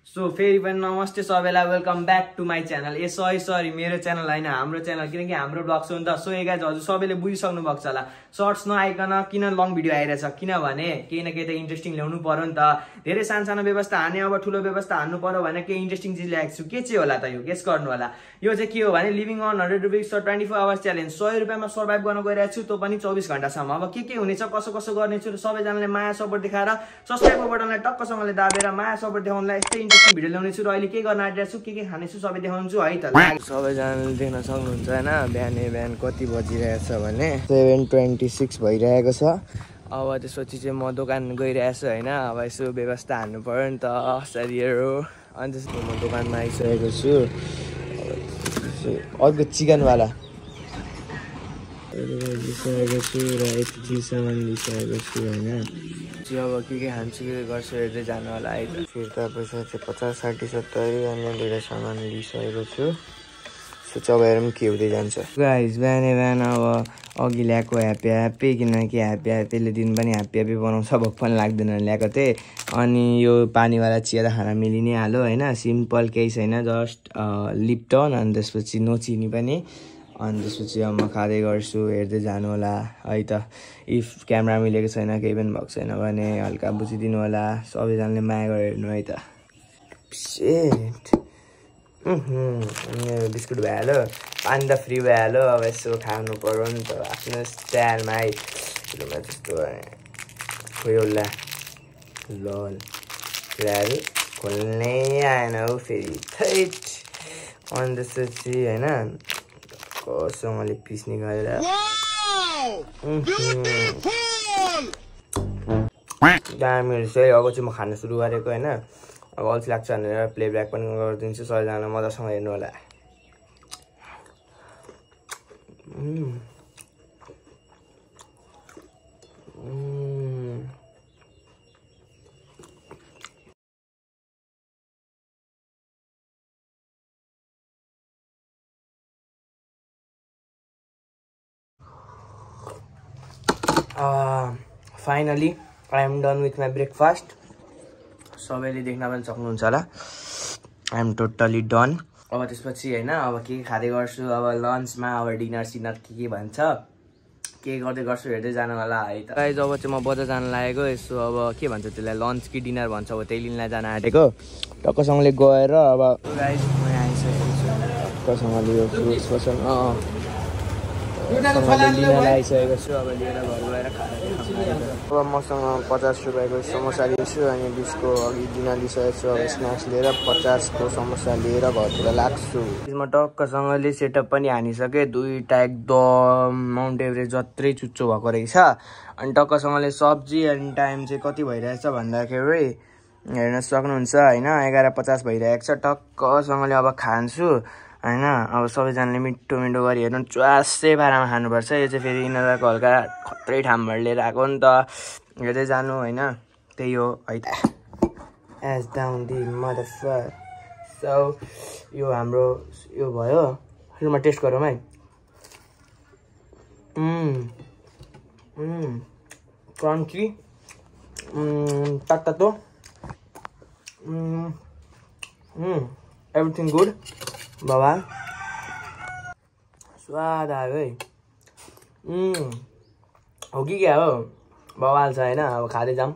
So फेरि पनि नमस्ते सबैलाई, welcome back to my channel. Sorry मेरो च्यानल होइन, हाम्रो च्यानल, किनकि हाम्रो ब्लग हो नि त। सो गाइज हजुर सबैले बुझिसक्नु भएको छ होला, सर्ट्स नआइकन किन लङ भिडियो आइरहेछ, किनभने केही न केही त इन्ट्रेस्टिङ ल्याउनु पर्यो नि त। धेरै सानो व्यवस्था हाने, अब ठुलो व्यवस्था हान्नु पर्यो भने केही इन्ट्रेस्टिङ चिज ल्याएको छु। के चाहिँ होला त यो, गेस गर्नु होला। यो चाहिँ के हो भने living on 100 rupees 24 hours challenge. 100 रुपियाँमा सर्भाइभ गर्न गइरहेको छु, त्यो पनि 24 घण्टासम्म। अब के हुनेछ, कसो कसो गर्नेछु, सबैजनाले माया सपोर्ट देखाएर सब्सक्राइब बटनलाई टक्कसँगले दाबेर माया सपोर्ट देखाउनलाई यस्तै इन्ट्रेस्टिङ भिडियो ल्याउनेछु। र अहिले के गर्न आँटिरहेको छु, के खानेछु सबै देखाउँछु है त। सबैजनाले देख्न सक्नुहुन्छ होइन, बिहान कति बजिरहेछ भने 7:26 भइरहेको छ। अब त्यसपछि चाहिँ म दोकान गइरहेछु होइन। अब यसो व्यवस्था हान्नु पऱ्यो नि त, सरीहरू। अनि त्यसपछि म दोकानमा आइसकेको छु। अर्को चिकनवाला लिइसकेको छु र यति चिज सामान लिइसकेको छु होइन। अब के खान्छु, के गर्छु हेर्दै जानु होला है त। फिर्ता पैसा चाहिँ 50, 60, 70 अनि धेरै सामान लिइसकेको छु। सो चबाएर पनि के हुँदै जान्छ। गाइस बिहान अब अघि ल्याएको ह्याप्पी, किनकि ह्याप्पीले दिन पनि ह्याप्पी बनाउँछ, भोक पनि लाग्दैन ल्याएको थिएँ। अनि यो पानीवाला चिया त खाना मिलि नै हाल्यो होइन। सिम्पल केही छैन, जस्ट लिप्टन अनि त्यसपछि नो चिनी पनि। अनि त्यसपछि अब म खाँदै गर्छु, हेर्दै जानु होला है त। इफ क्यामेरा मिलेको छैन, केही पनि भएको छैन भने हल्का बुझिदिनु होला। सबैजनाले माया गरेर हेर्नु है त। बिस्कुट भइहाल्यो, पानी त फ्री भइहाल्यो। अब यसो खानु पर्यो नि त आफ्नो स्टाइलमा है। त्यस्तो खोयोला लल कुराहरू खोल्नै आएन हौ फेरि थैट। अनि त्यसपछि होइन कसैले पिस्ने गरेर दामी रहेछ है। अब चाहिँ म खान सुरु गरेको होइन। अब अल्छी लाग्छ भनेर प्लेब्याक पनि गरिदिन्छु, सबैजना मजासँग हेर्नु होला। Finally I am done with my breakfast. सबैले देख्न पनि सक्नुहुन्छ होला, आई एम टोटली डन। अब त्यसपछि होइन अब के खाँदै गर्छु, अब लन्चमा अब डिनर सिनर के भन्छ, के गर्दै गर्छु हेर्दै जानु होला है त। गाइस अब चाहिँ म बजार जान लागेको। यसो अब के भन्छ त्यसलाई, लन्च कि डिनर भन्छ, अब त्यही लिनलाई जान आँटेको। टक्कसँगले गएर अब गाइस म आइसकेको छु। टक्कसँगले यो फ्रुट्स पसन्द लिन आइसकेको छु। अब लिएर घर गएर खाएर अब मसँग 50 रुपियाँको समोसा लिन्छु अनि 20 को अघि डिनर लिइसकेको छु। अब स्न्याक्स लिएर 50 को समोसा लिएर घरतिर लाग्छु। त्यसमा टक्कसँगले सेटअप पनि हानिसकेँ, दुईटा एकदम माउन्ट एभरेस्ट जत्रै चुच्चो भएको रहेछ। अनि टक्कसँगले सब्जी अनि टाइम चाहिँ कति भइरहेछ भन्दाखेरि हेर्न सक्नुहुन्छ होइन, 11:50 भइरहेको छ। टक्कसँगले अब खान्छु होइन। अब सबैजनाले मिठो गरी हेर्नु, च्वासै पारामा खानुपर्छ। यो चाहिँ फेरि यिनीहरूको हल्का खत्रै ठामबाट लिएर आएको नि त, हेर्दै जानु होइन। त्यही हो है त। एज डाउन दि मदरफक। सो यो हाम्रो यो भयो। सुरुमा टेस्ट गरौँ है। क्रन्ची तातो एभ्रिथिङ गुड बाबा। स्वाद आयो है। हो कि क्या हो, बवाल छ होइन। अब खाँदै जाऊँ।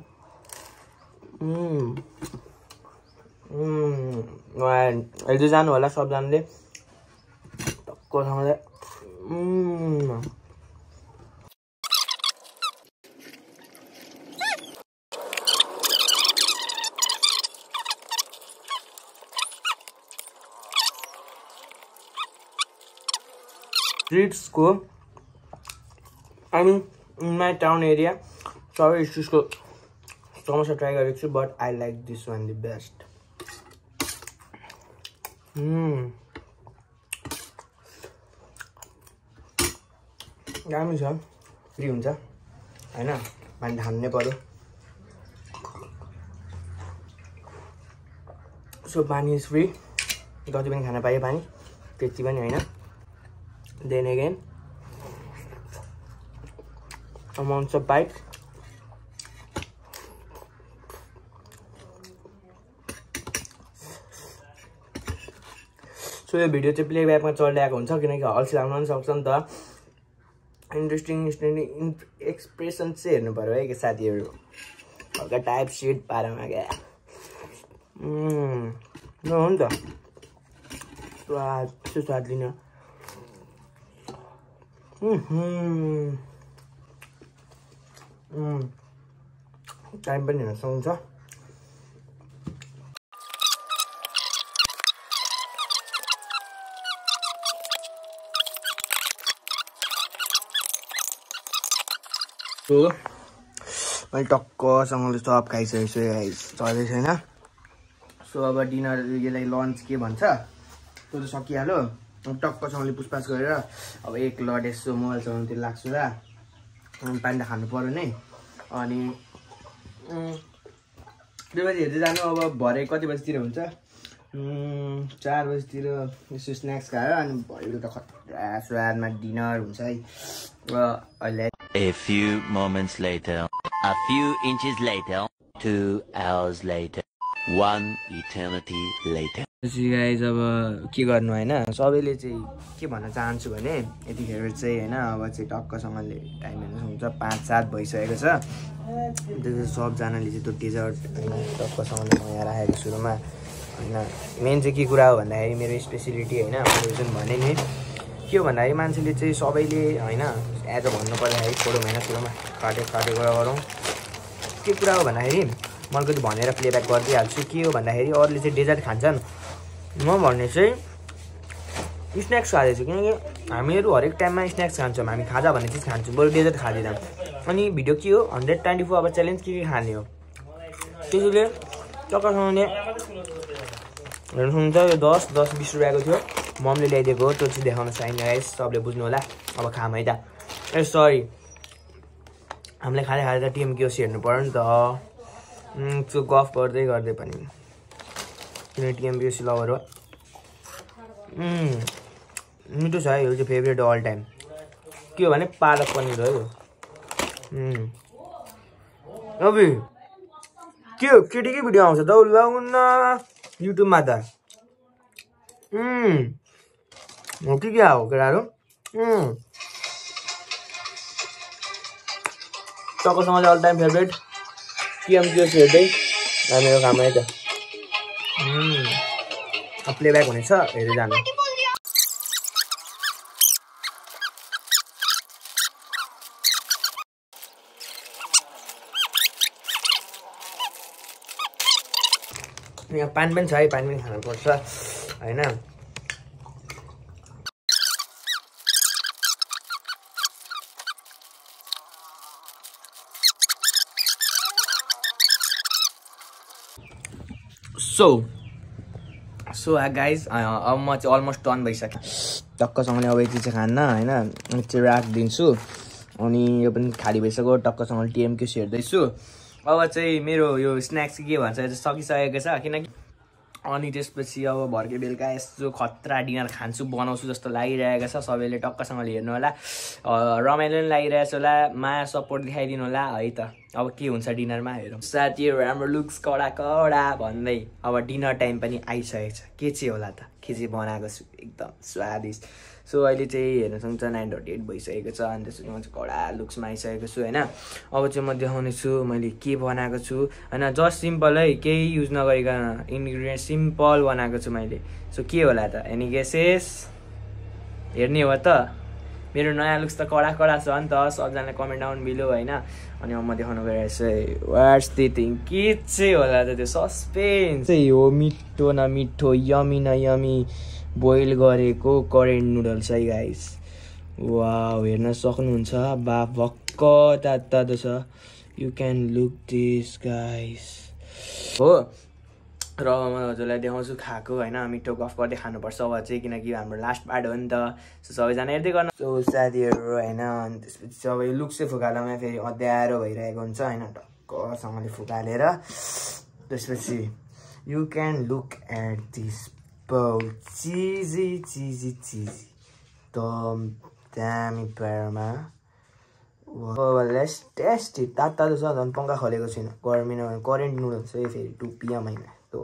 हेर्दै जानु होला सबजनाले टक्कसँगले। स्ट्रिट्सको I mean in my town area सबै स्ट्रिट्सको समोसा ट्राई गरेको छु, but I like this one the best. दामी छ, फ्री हुन्छ होइन, पानी हान्नै पर्यो। सो पानी इज फ्री, जति पनि खान पाएँ पानी, त्यति पनि होइन। Then again, amounts of bite. So यो भिडियो चाहिँ प्लेब्याकमा चलिरहेको हुन्छ किनकि अल्छी लाग्न पनि सक्छ नि त। इन्ट्रेस्टिङ एक्सप्रेसन चाहिँ हेर्नु पर्यो है कि साथीहरू, हल्का टाइप सेट पारामा क्या हो नि त स्वाद लिन। टाइम पनि हेर्न सक्नुहुन्छ। सो मैले टक्कसँगले सब खाइसकेको छु गाइस, चल्दै छैन। सो अब डिनर यसलाई लन्च के भन्छ त्यो त सकिहाल्यो। टक्कसँगले पुछपाछ गरेर अब एक लड यसो मोबाइल चलाउनुतिर लाग्छु र पानी त खानु पर्यो नै। अनि 2 बजी हेर्दै जानु। अब भरे कति बजीतिर हुन्छ 4 बजीतिर यसो स्न्याक्स खाएर अनि भरे त खतरा स्वादमा डिनर हुन्छ है। र अहिले A few moments later, a few inches later, 2 hours later, 1 eternity later. Guys अब के गर्नु होइन, सबैले चाहिँ के भन्न चाहन्छु भने यतिखेर चाहिँ होइन अब चाहिँ टक्कसँगले टाइम हेर्नु सक्नुहुन्छ 5-7 भइसकेको छ। त्यो सबजनाले चाहिँ त्यो डेजर्ट होइन टक्कसँगले यहाँ राखेको सुरुमा होइन। मेन चाहिँ के कुरा हो भन्दाखेरि मेरो स्पेसिलिटी होइन, मैले जुन भने नि के हो भन्दाखेरि मान्छेले चाहिँ सबैले होइन एज भन्नु पर्दाखेरि छोडौँ होइन सुरुमा काटे गरौँ। के कुरा हो भन्दाखेरि मैले कति भनेर प्लेब्याक गरिदिइहाल्छु। के हो भन्दाखेरि अरूले चाहिँ डेजर्ट खान्छन्, म भन्ने चाहिँ स्न्याक्स खाँदैछु किनकि हामीहरू हरेक टाइममा स्न्याक्स खान्छौँ। हामी खाजा भन्ने चिज खान्छौँ, बरु डेजर्ट खाँदैनौँ। अनि भिडियो के हो 124 आवर च्यालेन्ज के खाने हो त्यसैले टक्कसँगले हेर्नुहुन्छ। यो 10-20 रुपियाँको थियो, मम्मीले ल्याइदिएको हो। त्यो चाहिँ देखाउन चाहिने गाइस, सबले बुझ्नु होला। अब खाम है त। ए सरी, हामीलाई खाँदै टिएमकेओसी हेर्नु पर्यो नि त। त्यो गफ गर्दै पनि किन टिएमकेओसी लभर हो। मिठो छ है, यो चाहिँ फेभरेट अल टाइम। के हो भने पालक पनिर हो यो। अबि के हो केटीकै भिडियो आउँछ त लाउन युट्युबमा त। हो कि क्या हो केटाहरू। टक्कसँगले अल टाइम फेभरेट टिएमकेओसी हेर्दै मेरो काम है त। प्लेब्याक हुनेछ हेर्दै जानु। यहाँ पानी पनि छ है, पानी पनि खानुपर्छ होइन। सो गाइज अब म चाहिँ अलमोस्ट डन भइसकेँ टक्कसँगले। अब यति चाहिँ खान्न होइन, चाहिँ राखिदिन्छु। अनि यो पनि खाली भइसक्यो, टक्कसँगले टिएमकेओसी हेर्दैछु। अब चाहिँ मेरो यो स्न्याक्स के भन्छ सकिसकेको छ किनकि अनि त्यसपछि अब भर्के बेलुका यस्तो खतरा डिनर खान्छु बनाउँछु जस्तो लागिरहेको छ। सबैले टक्कसँगले हेर्नु होला, रमाइलो पनि लागिरहेछ होला, माया सपोर्ट देखाइदिनु होला है त। अब के हुन्छ डिनरमा हेरौँ। साथीहरू हाम्रो लुक्स कडा भन्दै अब डिनर टाइम पनि आइसकेको छ। के चाहिँ होला त, के चाहिँ बनाएको छु एकदम स्वादिष्ट। सो अहिले चाहिँ हेर्न सक्नुहुन्छ 9:08 भइसकेको छ। अनि त्यसपछि म चाहिँ कडा लुक्समा आइसकेको छु होइन। अब चाहिँ म देखाउने छु मैले के बनाएको छु होइन। जस्ट सिम्पल है, केही युज नगरिकन इन्ग्रिडियन्ट सिम्पल बनाएको छु मैले। सो के होला त, एनी गेसेस हेर्ने हो त। मेरो नयाँ लुक्स त कडा छ नि त, सबजनाले कमेन्ट डाउन बिलो होइन। अनि अब म देखाउनु गइरहेको छु वाट्स द थिङ, के चाहिँ होला त त्यो सस्पेन्स चाहिँ हो। मिठो न मिठो, यमी न यमी बोइल गरेको करेन्ट नुडल्स है गाइस। वाउ हेर्न सक्नुहुन्छ, बा भक्क तातो छ। You can look this guys हो। र म हजुरलाई देखाउँछु खाएको होइन। मिठो गफ गर्दै खानुपर्छ अब चाहिँ किनकि हाम्रो लास्ट पार्ट हो नि त। सो सबैजना हेर्दै गर्नु। सो साथीहरू होइन, अनि त्यसपछि सबै लुक चाहिँ फुकाल्दामा फेरि अँध्यारो भइरहेको हुन्छ होइन। टक्कसँगले फुकालेर त्यसपछि you can look at this bowl cheesy दामी पारमा। Let's test it. तातो छ झन् पङ्खा खोलेको छैन, गर्मी नभए करेन्ट नुडल्स है फेरि 2 PM होइन। त्यो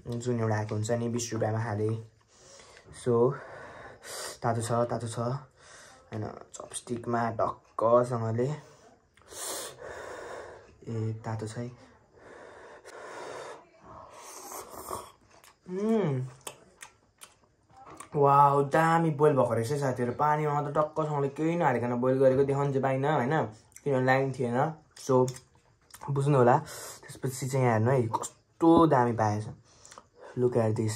जुन एउटा आएको हुन्छ नि 20 रुपियाँमा खाले। सो तातो छ हैन चपस्टिकमा टक्कसँगले ए तातो छ है वाउ दामी बोइल भएको रहेछ साथीहरु पानीमा मात्र टक्कसँगले केही नहालिकन बोइल गरेको देखाउन चाहिँ पाइन हैन किनभने लाइन थिएन सो बुझ्नु होला त्यसपछि चाहिँ यहाँ हेर्नु है कस्तो दामी पाएछ लुक एट दिस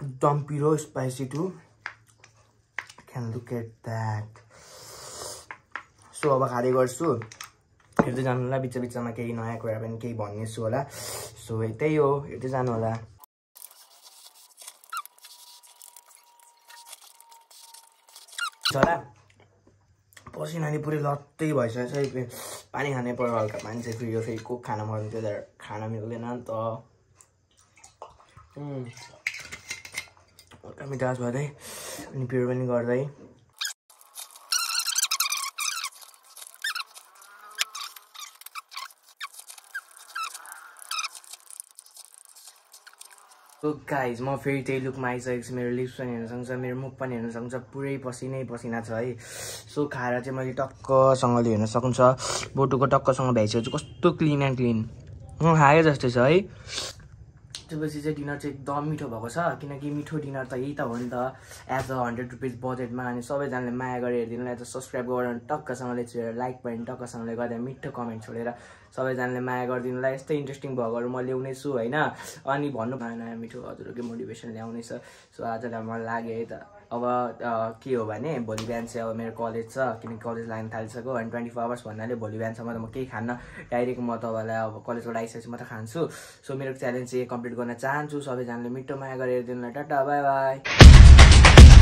एकदम पिरो spicy to can look at that so अब खाँदै गर्छु हेर्दै जानु होला बिचमा केही नयाँ कुरा पनि केही भन्नेछु होला सो त्यही हो हेर्दै जानु होला चला पसिनाले पुरै लत्तै भइसकेछ पानी खानै पर्यो हल्का मान्छे फेरि यो फेरि कोक खान मन थियो तर खान मिल्दैन नि त हल्का मिठास भर्दै अनि पिरो पनि गर्दै सो गाइज म फेरि त्यही लुकमा आइसकेको छु मेरो लिप्स पनि हेर्न सक्छ मेरो मुख पनि हेर्न सक्छ पुरै पसिना छ है सो खाएर चाहिँ मैले टक्कसँगले हेर्न सक्नुहुन्छ बोटुको टक्कसँग भ्याइसकेको छु कस्तो क्लिन एन्ड क्लिन खाए जस्तै छ है त्यसपछि चाहिँ डिनर चाहिँ एकदम मिठो भएको छ किनकि मिठो डिनर त यही त हो नि त एज अ 100 रुपिस बजेटमा अनि सबैजनाले माया गरेर हेरिदिनुलाई त सब्सक्राइब गरेर टक्कसँगले छोडेर लाइक पनि टक्कसँगले गर्दा मिठो कमेन्ट छोडेर सबैजनाले माया गरिदिनुलाई यस्तै इन्ट्रेस्टिङ भ्लगहरू म ल्याउने छु हैन अनि भन्नु नयाँ मिठो हजुरकै मोटिभेसन ल्याउने छ सो आजलाई मलाई लाग्यो है त अब के हो भने भोलि बिहान चाहिँ अब मेरो कलेज छ किनकि कलेज लाग्न थालिसक्यो अनि 24 आवर्स भन्नाले भोलि बिहानसम्म त म केही खान्न डाइरेक्ट म तपाईँलाई अब कलेजबाट आइसकेपछि म त खान्छु सो मेरो च्यालेन्ज चाहिँ कम्प्लिट गर्न चाहन्छु सबैजनाले मिठो माया गरेर दिनुलाई टाटा बाई बाई